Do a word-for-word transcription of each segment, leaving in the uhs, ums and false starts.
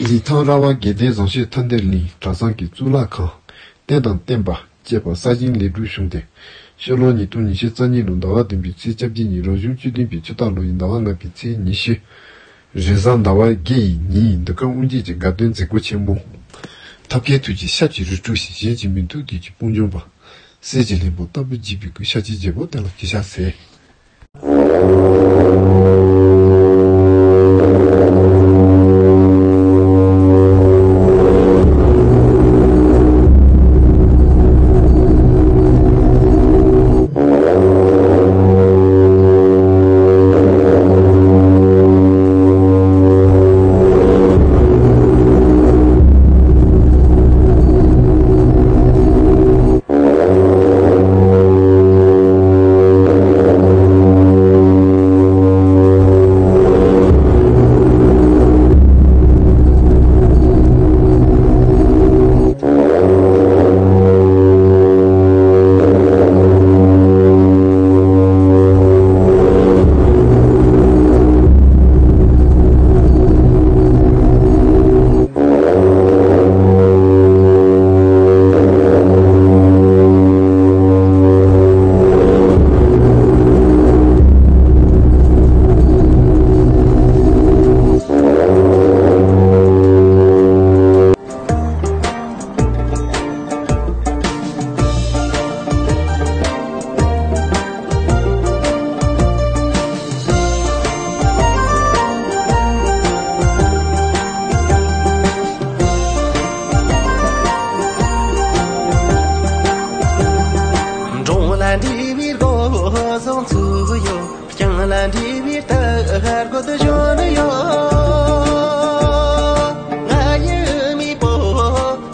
ལི་ཐང་ར་བ་དགེ་ལྡན་བཟང་སྤྱོད་མཐའ་འདེར་གླིང་གྲྭ་ཚང་གི་གཙུག་ལག་ཁང་རྟེན་དང་བརྟེན་པ་བཅས་པ་གསར་བཞེངས་ལས་སྒྲུབ་བྱུང་སྟེ། ཕྱི་ལོ་ཉིས་སྟོང་ཉི་ཤུ་རྩ་གཉིས་ལོ་ཟླ་བ་བདུན་པའི་ཚེས་བཅོ་བརྒྱད་ཉིན་རབ་བྱུང་བཅུ་བདུན་པའི་ཆུ་སྟག་ལོ་ཡི་ཟླ་བ་ལྔ་པའི་ཚེས་ཉི་ཤུ། རེས་གཟའ་ཟླ་བ་བརྒྱད་ཡི་ཉིན་འདི་ཀ་དབུ་འབྱེད་ཀྱི་དགའ་སྟོན་མཛད་སྒོ་ཆེན་པོ། ཐབས་མཁས་ཐུགས་ཀྱི་ཞབས་ཀྱིས་རི་ཁྲོད་བཞི། གཞན་གྱིས་མི་ཐུབ་བདུད་ཀྱི་དཔུང་འཇོམས་པ། གསེར་གྱི་ལྷུན་པོ་ལྟ་བུར་བརྗིད་པའི་སྐུ། ཤཱཀྱའི་རྒྱལ་པོ་བསྟན་ལ་གུས་ཕྱག་འཚལ། འབྲོང་ལ་འདྲེ་བའི་སྒོ་ཟོག་ཚུགས་ཡོད། རྐྱང་ལ་འདྲེ་བའི་རྟ་རྒོད་བཞོན་ཡོད། ང་ཡི་མེས་པོ་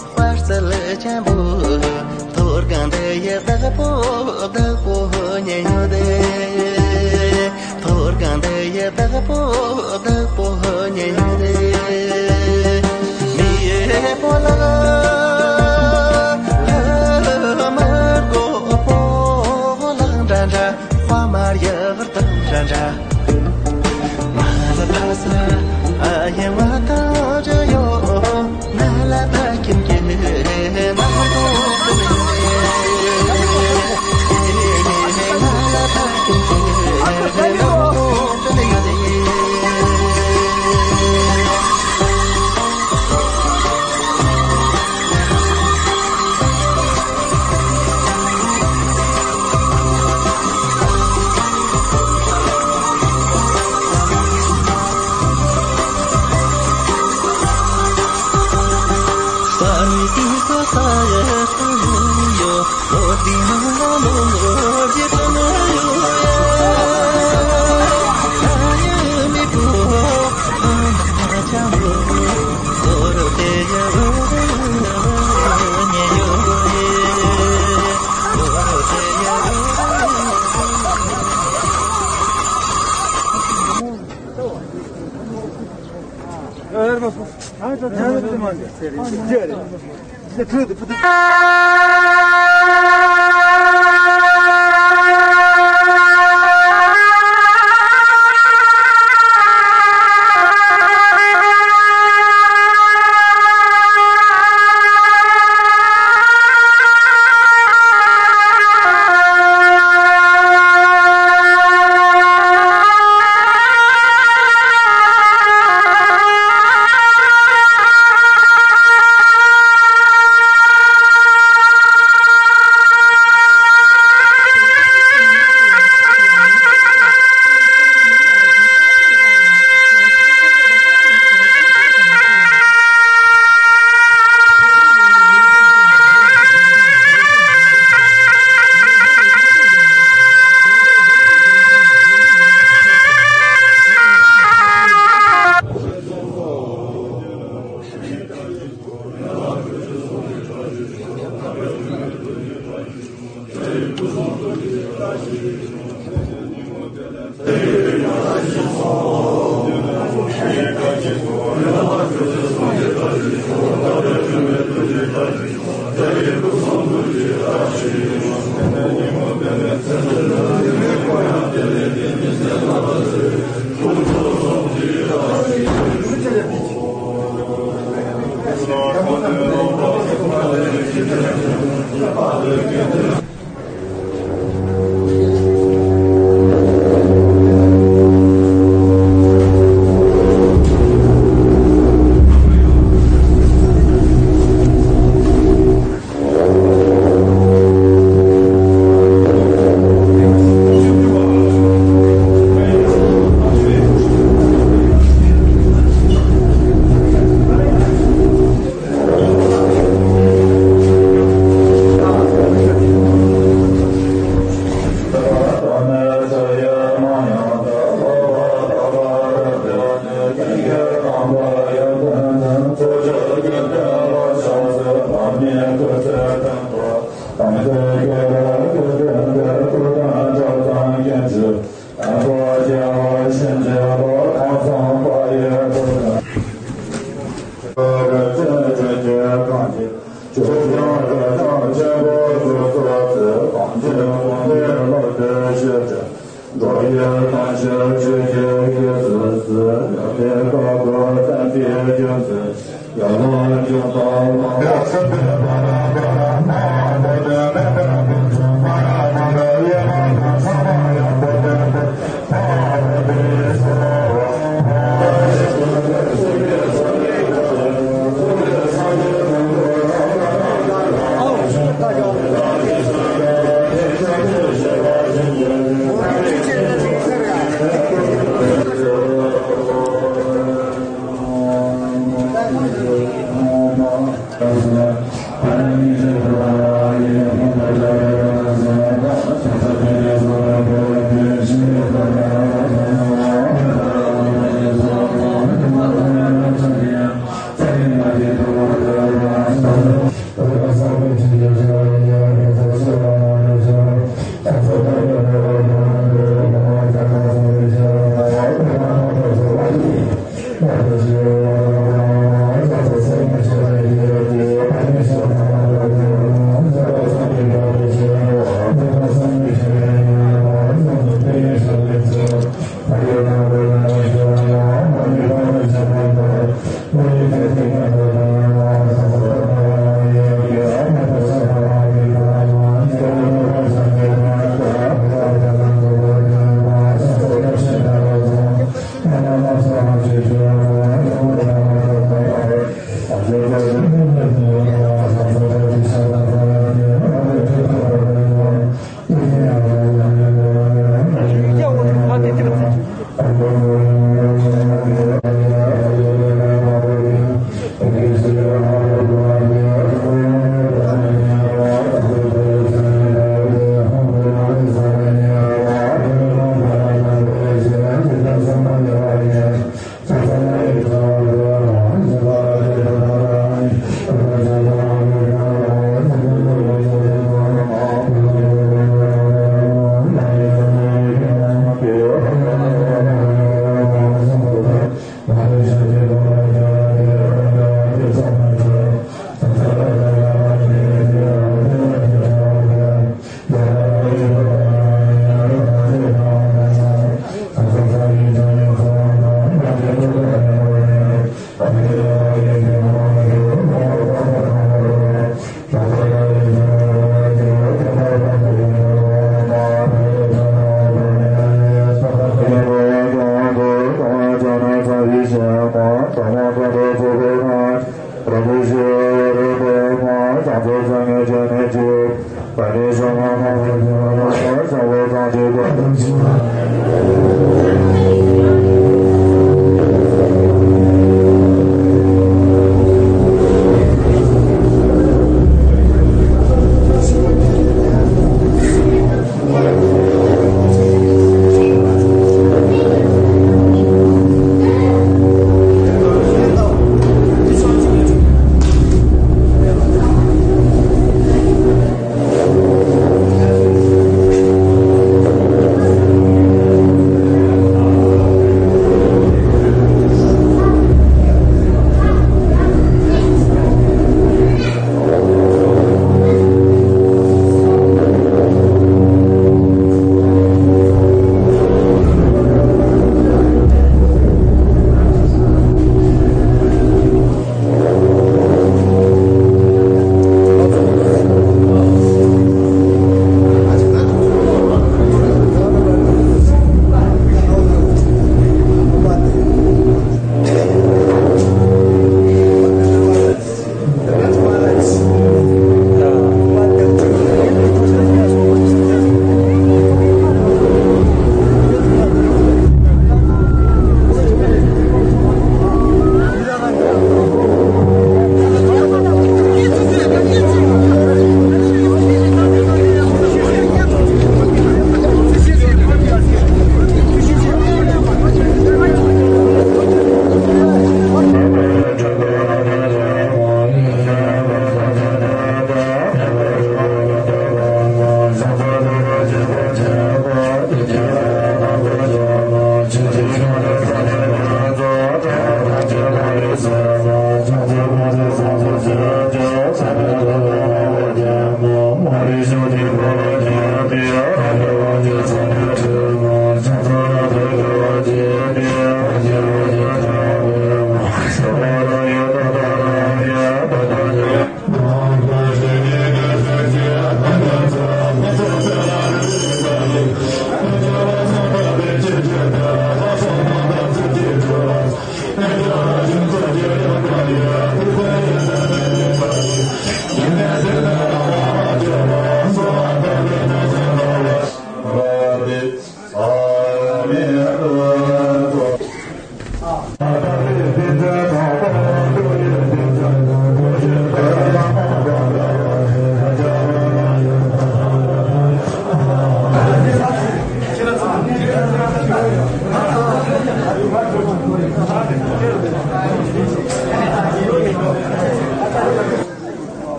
དཔའ་རྩལ་ཆེན་པོ། མཐོ་སྒང་འདི་ཡི་བདག་པོ་བདག་པོ་ཉན་ཡོད་དེ། མཐོ་སྒང་འདི་ཡི་བདག་པོ་བདག་པོ་ཉན་ཡོད་དེ། མེས་པོ་ལགས། མི་དགོས་པོ་ལགས་འདྲ་འདྲ། དཔའ་མར་ཡག་དང་འདྲ་འདྲ། མ་ལ་ལ་ས་ཨ་ཡེ་བ་ཏ་ཇ་ཡོ། ང་ལ་ད་ཁྱིམ་གྱི་ན་ཧོ་ཏོ་ཏོ་ནི། ང་ལ་ད་ཁྱིམ་གྱི་ན་ཧོ་ཏོ་ཏོ་ནི།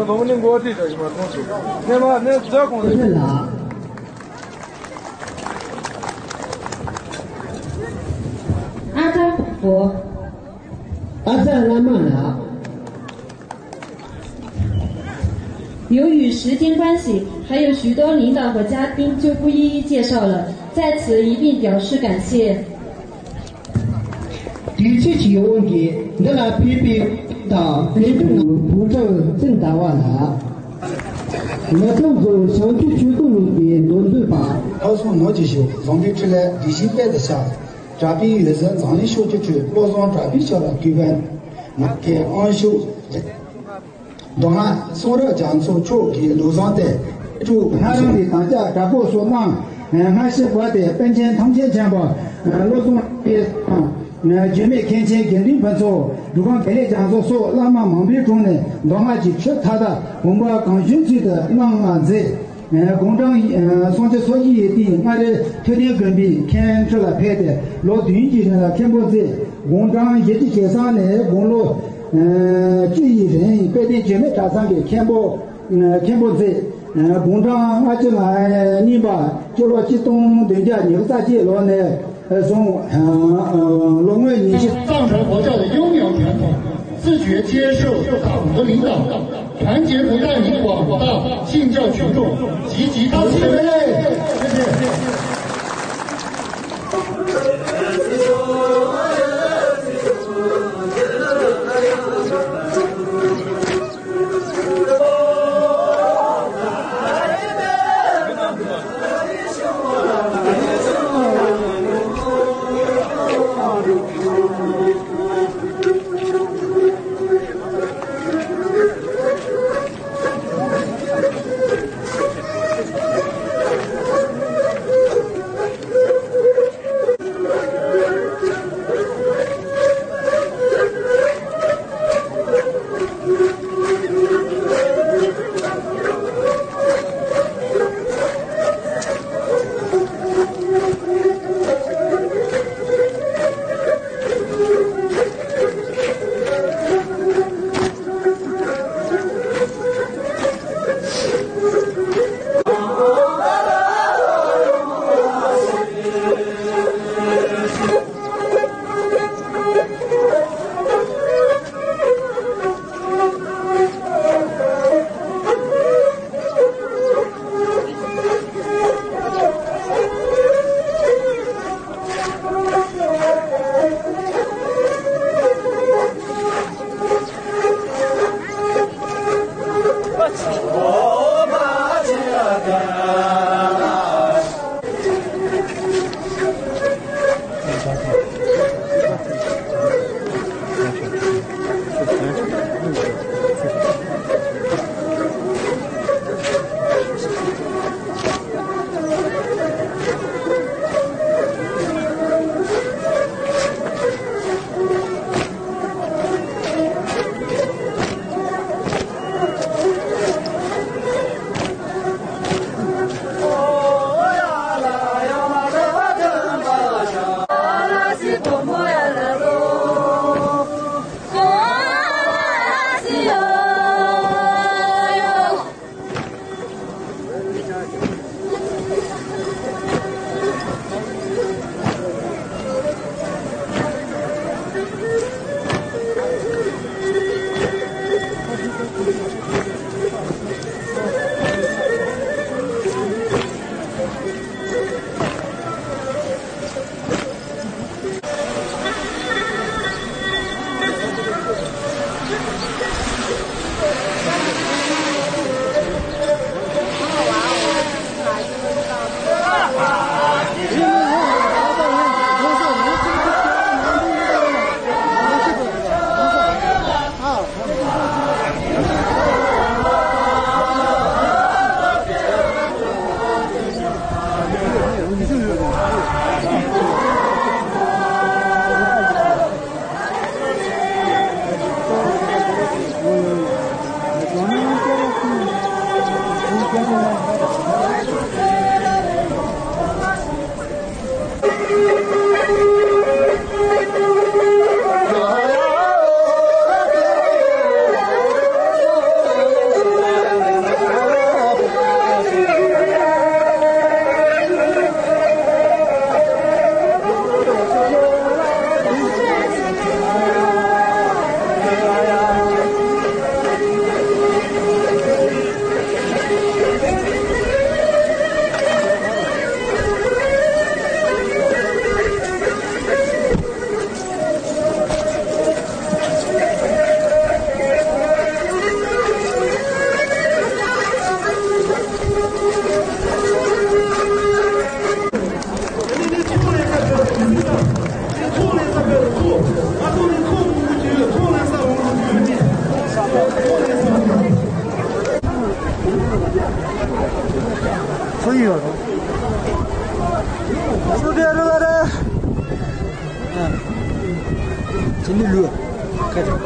ལོ་ནི་འགོ་ཁྲིད་དྲ་ཞིག་མ་མཐོང་ཚུལ། ནས་མ་ནས་རྫ་ཁོང་རེད། ཨ་ཙ་བོ། ཨ་ཙ་བླ་མ་ལགས། 由于时间关系，还有许多领导和嘉宾就不一一介绍了，在此一并表示感谢。དུས་ཚོད་ཀྱི་དབང་གིས་འདི་ལ་ཕེབས་པའི་དང་ལས་དོན་ནང་བུ་ཁྲང་བཙུན་ཟླ་བ་ལགས། ང་ཚོ་ཚོ་བྱང་ཆུབ་ཆོས་སྡོང་གླིང་གི་མདོ་འཛིན་པ། ཁ་སང་ནོར་གྱི་ཞུ་བཟང་པོའི་འཕྲིན་ལས་སྒྲིག་གཞི་སྤེལ་དུ་བྱ། གྲྭ་པའི་ཡུལ་ཟིན་འཛམ་གླིང་ཕྱོགས་ཀྱི་ཁྲོད་བློ་བཟང་གྲྭ་པའི་ཆ་ལ་གུས་པས། ང་ཁའི་ཨང་ཤུགས། མདོ་སྔགས་གསུང་རབ་རྒྱ་མཚོ་མཆོག་གི་ལུགས་བཟང་སྟེ། ལྷ་རམས་པའི་དམ་བཅའ་དྲག་པོ་སོགས་གནང་། སྔ་ཕྱི་བར་དེ་པཎ་ཆེན་ཐམས་ཅད་མཁྱེན་པ་བློ་བཟང་པའི་དང་། རྒྱུད་སྨད་མཁན་ཆེན་དགེ་འདུན་ཕུན་ཚོགས། འབྲུག་སྒང་དགེ་ལེགས་རྒྱ་མཚོ་སོགས་བླ་མ་མང་པོའི་དྲུང་ནས་མདོ་སྔགས་ཀྱི་ཆོས་མཐའ་དག་དགོངས་པ་གང་བྱོན་ཚུལ་དུ་གནང་བ་མཛད། དགུང་གྲངས་སུམ་ཅུ་སོ་གཅིག་ཡི་སྟེང་མངའ་རིས་ཐུབ་བསྟན་དགོན་པའི་མཁན་ཁྲི་ལ་ཕེབས་ཏེ་ལོ་བདུན་གྱི་རིང་ལ་མཁན་པོ་མཛད། དགུང་གྲངས་བཞི་བཅུ་ཞེ་གསུམ་ནས་དགུང་ལོ་བཅུ་ཡི་རིང་དཔལ་ལྡན་འགྱུར་མེད་གྲྭ་ཚང་གི་མཁན་པོ་མཁན་པོ་མཛད། དགུང་གྲངས་ལྔ་བཅུ་ང་གཉིས་པ་སྤྱི་ལོ་ཆིག་སྟོང་བདུན་བརྒྱ་ཉི་ཤུ་རྩ་གཅིག་ལོ་ནས་བཟུང་ལོ་ངོ་ཉི་ཤུ། 藏传佛教的优良传统，自觉接受大乘的领导，团结不但以广大信教群众积极同心。谢谢。སུ་ཡིན་ཡོད་རོ། སུ་དེ་རུ་ལ་རེ། ཨ། ཅི་ནི་ལུ། ཁ་ཅིག